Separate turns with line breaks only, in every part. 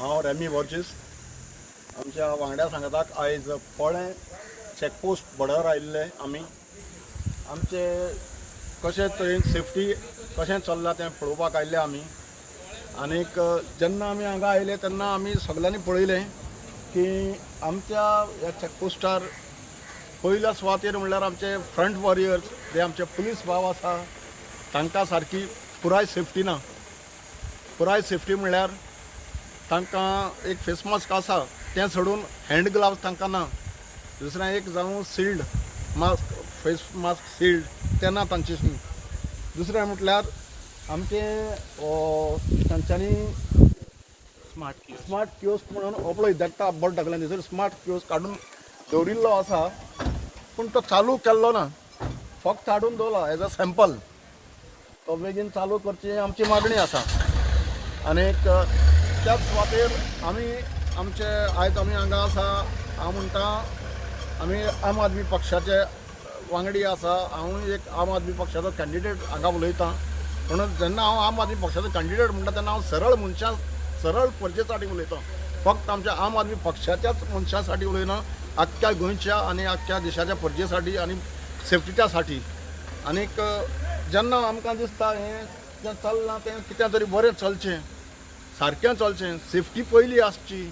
हांव रेमी बॉर्जीस. आमच्या वांगड्या सांगाताक आयज पोळें चॅकपोस्ट बॉर्डर आयिल्ले आमी. आमचे कशे तरेन सेफ्टी कशें चल्लां तें पळोवपाक आयिल्ले आमी. आनीक जेन्ना आमी हांगा आयले तेन्ना आमी सगल्यांनी पळयलें की आमच्या ह्या चॅकपोस्टार पयल्या सुवातेर म्हणल्यार आमचे फ्रंट वॉरियर्स, जे आमचे पुलीस भाव आसा, तांकां सारकी पुराय सेफ्टी ना. पुराय सेफ्टी म्हणल्यार तांकां एक फेस मास्क आसा, तें सोडून हँड ग्लावज तांकां ना. दुसरें एक जावं shield mask, face mask shield तें ना तांच्याशी. दुसरें म्हटल्यार आमचें तांच्यांनी
स्मार्ट
स्मार्ट कियोस्क म्हणून हो पळय धाडटा बोट दाखयलें, थंयसर स्मार्ट कियोस्क काडून दवरिल्लो आसा, पूण तो चालू केल्लो ना, फक्त हाडून दवरला एज अ सॅम्पल. तो बेगीन चालू करची आमची मागणी आसा. आनीक त्याच सुवातेर आमी आमचे आयज आमी हांगा आसा. हांव म्हणटा, आमी आम आदमी पक्षाचे वांगडी आसा. हांव एक आम आदमी पक्षाचो कॅन्डिडेट हांगा उलयतां. म्हणून जेन्ना हांव आम आदमी पक्षाचो कॅन्डिडेट म्हणटा तेन्ना हांव सरळ मनशां, सरळ प्रजेसाठी उलयतां. फक्त आमच्या आम आदमी पक्षाच्याच मनशासाठी उलयना, आख्ख्या गोंयच्या आनी आख्ख्या देशाच्या प्रजेसाठी आनी सेफ्टीच्या साठी. आनीक जेन्ना आमकां दिसता हें जें चल्लां तें कितें तरी बरें चलचें, सारकें चलचें, सेफ्टी पयली आसची.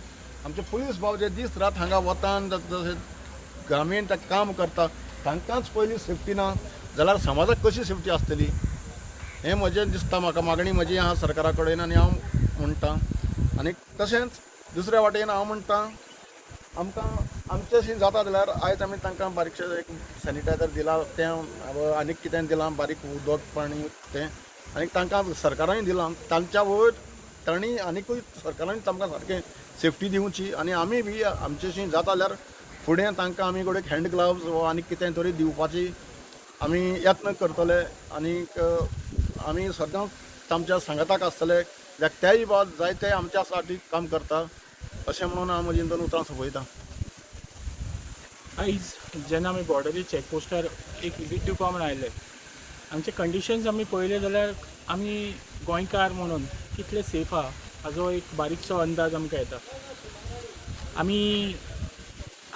आमचे पुलीस भाव जे दीस रात हांगा वतान जशें ग्रामीण ते काम करता, तांकांच पयली सेफ्टी ना जाल्यार समाजाक कशी सेफ्टी आसतली, हें म्हजें दिसता म्हाका. मागणी म्हजी आहा सरकारा कडेन आनी हांव म्हणटा. आनी तशेंच दुसऱ्या वाटेन हांव म्हणटा, आमकां आमचेशी जाता जाल्यार आयज आमी तांकां बारीकशें एक सॅनिटायझर दिलां, तें आनीक कितें दिलां, बारीक उदक पाणी तें आनी तांकां सरकारानय दिलां. तांच्या वयर तांणी आनिकूय सरकारान तांकां सारकें सेफ्टी दिवची आनी आमी बी आमचेशी जाता जाल्यार फुडें तांकां आमी एक हँड ग्लावज वा आनी कितें तरी दिवपाची आमी यत्न करतले. आनीक आमी सदांच तांच्या सांगाताक आसतले, कित्याक तेय बाब जायते आमच्या साठी काम करता, अशें म्हणून हांव म्हजी दोन उतरां सोंपयतां.
आयज जेन्ना आमी बॉर्डरी चॅकपोस्टार एक विजीट दिवपा म्हूण आयले, आमचे कंडिशन्स आमी पळयले जाल्यार आमी गोंयकार म्हणून कितले सेफ आहा हाजो एक बारीकसो अंदाज आमकां येता. आमी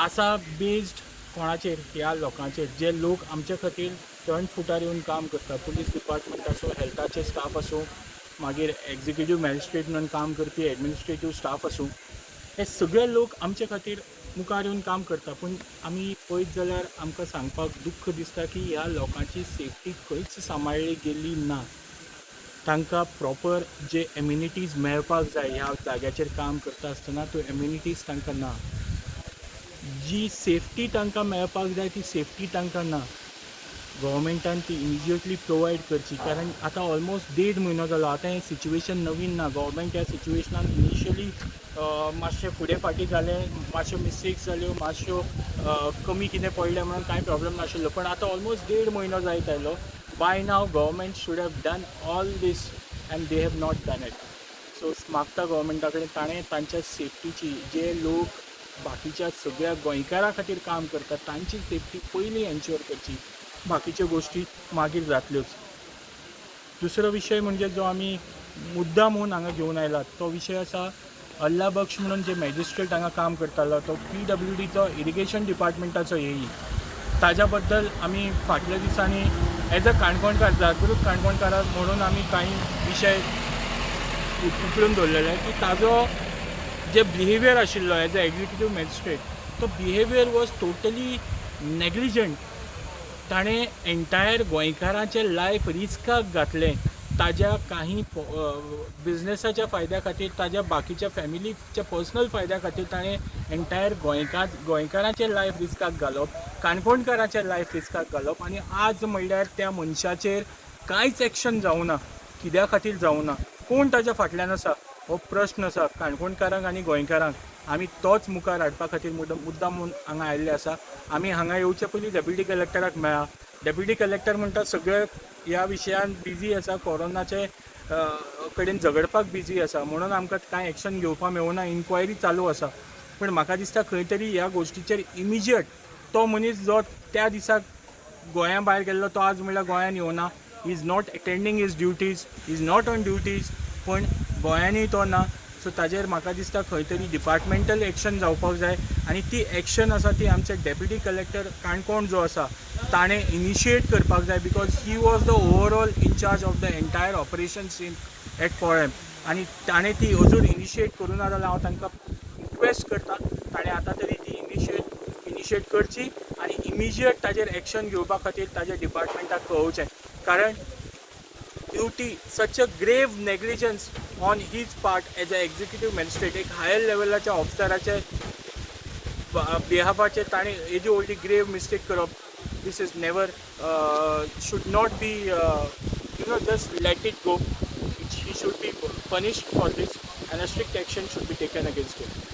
आसा बेज्ड कोणाचेर? ह्या लोकांचेर, जे लोक आमचे खातीर फ्रंट फुटार येवन काम करता. पुलीस डिपार्टमेंट आसूं, हेल्थाचे स्टाफ आसूं, मागीर एग्जिक्युटीव मॅजिस्ट्रेट म्हणून काम करपी एडमिनिस्ट्रेटीव स्टाफ आसूं, हे सगळे लोक आमचे खातीर मुखार येवन काम करता. पूण आमी पळयत जाल्यार आमकां सांगपाक दुख्ख दिसता की ह्या लोकांची सेफ्टी खंयच सांबाळ्ळी गेल्ली ना. तांकां प्रॉपर जे एम्युनिटीज मेळपाक जाय ह्या जाग्याचेर काम करता आसतना, त्यो एम्युनिटीज तांकां ना. जी सेफ्टी तांकां मेळपाक जाय ती सेफ्टी तांकां ना. गोवोरमेंटान ती इमिजिएटली प्रोवायड करची, कारण आतां ऑलमोस्ट देड म्हयनो जालो. आतां हें सिच्युएशन नवीन ना. गोवोरमेंट ह्या सिच्युएशनान इनिशियली मातशें फुडें फाटीं जालें, मातश्यो मिस्टेक्स जाल्यो, मातश्यो कमी कितें पडलें म्हणून कांय प्रॉब्लम नाशिल्लो. पण आतां ऑलमोस्ट देड म्हयनो जायत आयलो. By now government should have done all this and they have not done it. So मागता गोवोरमेंटा कडेन, ताणें तांच्या सेफ्टीची, जे लोक बाकीच्या सगळ्या गोंयकारां खातीर काम करतात तांची सेफ्टी पयलीं एन्श्योर करची. बाकीच्यो गोश्टी मागीर जातल्योच. दुसरो विशय म्हणजे जो आमी मुद्दा म्हणून हांगा घेवन आयला तो विशय आसा, अल्ला बख्श म्हणून जे मॅजिस्ट्रेट हांगा काम करतालो तो पीडब्ल्यूडीचो इरिगेशन डिपार्टमेंटाचो एई. ताज्या बद्दल आमी फाटल्या दिसांनी एज अ काणकोणकार, जागृत काणकोणकार म्हणून आमी कांय विशय उखलून दवरलेले की ताजो जे बिहेवियर आशिल्लो एज अ एग्जिक्युटीव मॅजिस्ट्रेट, तो बिहेवियर वॉज टोटली नेग्लिजंट. ताणें एंटायर गोंयकारांचें लायफ रिस्काक घातलें. ताज्या काही बिजनेसाच्या फायद्या खातीर, ताज्या बाकीच्या फॅमिलीच्या पर्सनल फायद्या खातीर ताणें एंटायर गोंयकारांचें लायफ रिस्काक घालप, काणकोणकारांचें लायफ रिस्काक घालप. आनी आज म्हणल्यार त्या मनशाचेर कांयच एक्शन जावना. कित्या खातीर जावना? कोण ताज्या फाटल्यान आसा हो प्रश्न आसा काणकोणकारांक आनी गोंयकारांक. आमी तोच मुखार हाडपा खातीर मुद्दाम म्हूण हांगा आयिल्ले आसा. आमी हांगा येवचे पयलीं डेप्युटी कलेक्टराक मेळ्ळा. डेप्युटी कलेक्टर म्हणटा, सगळे ह्या विशयान बिजी आसा, कोरोनाचे कडेन झगडपाक बिजी आसा, म्हणून आमकां कांय एक्शन घेवपाक मेळूना, इन्क्वायरी चालू आसा. पूण म्हाका दिसता खंय तरी ह्या गोश्टीचेर इमिजिएट तो मनीस जो त्या दिसाक गोंया भायर गेल्लो तो आज म्हणल्यार गोंयान येवना. Is not attending his duties, is not on duties, पूण गोंयांनी तो ना. सो ताजेर म्हाका दिसता खंय तरी डिपार्टमेंटल एक्शन जावपाक जाय आनी ती एक्शन आसा ती आमचे डेप्युटी कलेक्टर काणकोण जो आसा ताणें इनिशिएट करपाक जाय, because he was the overall in-charge of the entire operations in at Polem. आनी ताणें ती अजून इनिशिएट करूं ना जाल्यार हांव तांकां रिक्वेस्ट करता, ताणें आतां तरी ती इनिशिएट करची आनी इमिजिएट ताजेर एक्शन घेवपा खातीर ताज्या डिपार्टमेंटाक कळोवचें. कारण duty such a grave negligence on his part as a executive magistrate, एक हायर लेवलाच्या ऑफिसराचे बिहाफाचेर ताणें एदी व्हडली ग्रेव मिस्टेक करप, this is never should not be just let it go. He should be punished for this and a strict action should be taken against him.